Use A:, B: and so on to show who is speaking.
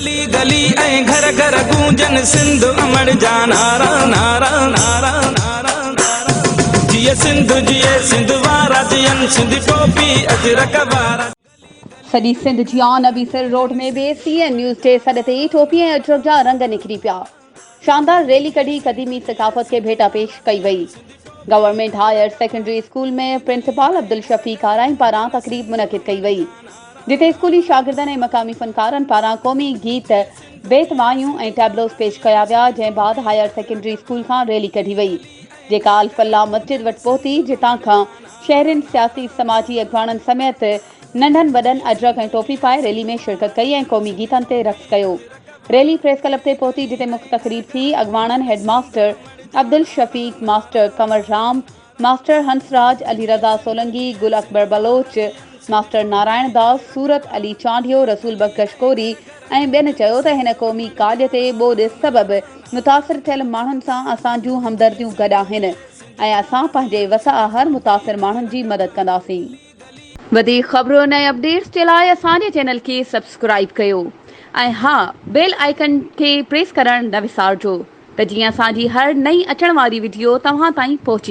A: گلي گلي ۽ گهر گهر گونجن سنڌ امڙ جا نعرا نعرا نعرا نعرا نعرا جيئي سنڌ جيئي سنڌ وارا جيئن سنڌي ٽوپي اجرڪ وارا.
B: سڄي سنڌ جيان نبي سر روڊ ۾ به سي اين نيوز جي سڏ تي ٽوپي ۽ اجرڪ جا رنگ نکري پيا. شاندار ريلي ڪڍي قديمي ثقافت کي ڀيٽا پيش ڪئي وئي. Government higher secondary school ۾ principal Abdul Shafiq Arain پاران تقريب منعقد ڪئي وئي جتي اسڪولي شاگردن ۽ مقامي فنڪارن پاران قومي گيت، بيت وايون ۽ ٽيبلوز پيش ڪيا ويا جنهن بعد هائير سيڪنڊري اسڪول کان ريلي ڪڍي وئي جيڪا الفلاح مسجد وٽ پهتي جتان کان شهرين سياسي سماجي اڳواڻن سميت ننڍن وڏن اجرڪ ۽ ٽوپي پائي ريلي ۾ شرڪت ڪئي ۽ قومي گيتن تي رقص ڪيو. ريلي پريس ڪلب تي پهتي جتي مک تقريب ٿي، اڳواڻن head master Abdul Shafiq, master Kanwar Ram, master Hansraj, Ali Raza Solangi, Gul Akbar Baloch, master Narayan Das, Surat Ali Chandio, Rasool Bakhsh Gashkori ۽ ٻين چيو ته هن قومي ڪاڄ تي ٻوڏ سبب متاثر ٿيل ماڻهن سان اسان جون همدرديون گڏ آهن ۽ اسان پنهنجي وس آهر متاثر ماڻهن جي مدد ڪنداسين. وڌيڪ خبرن ۽ اپڊيٽس جي لاء اسان جي چينل کي سبسڪرائيب ڪيو ۽ ها بيل آئيڪن کي پريس ڪرڻ نه وسارجو ته جيئن اسان جي هر نئين اچڻ واري وڊيو توهان تائين پهچي.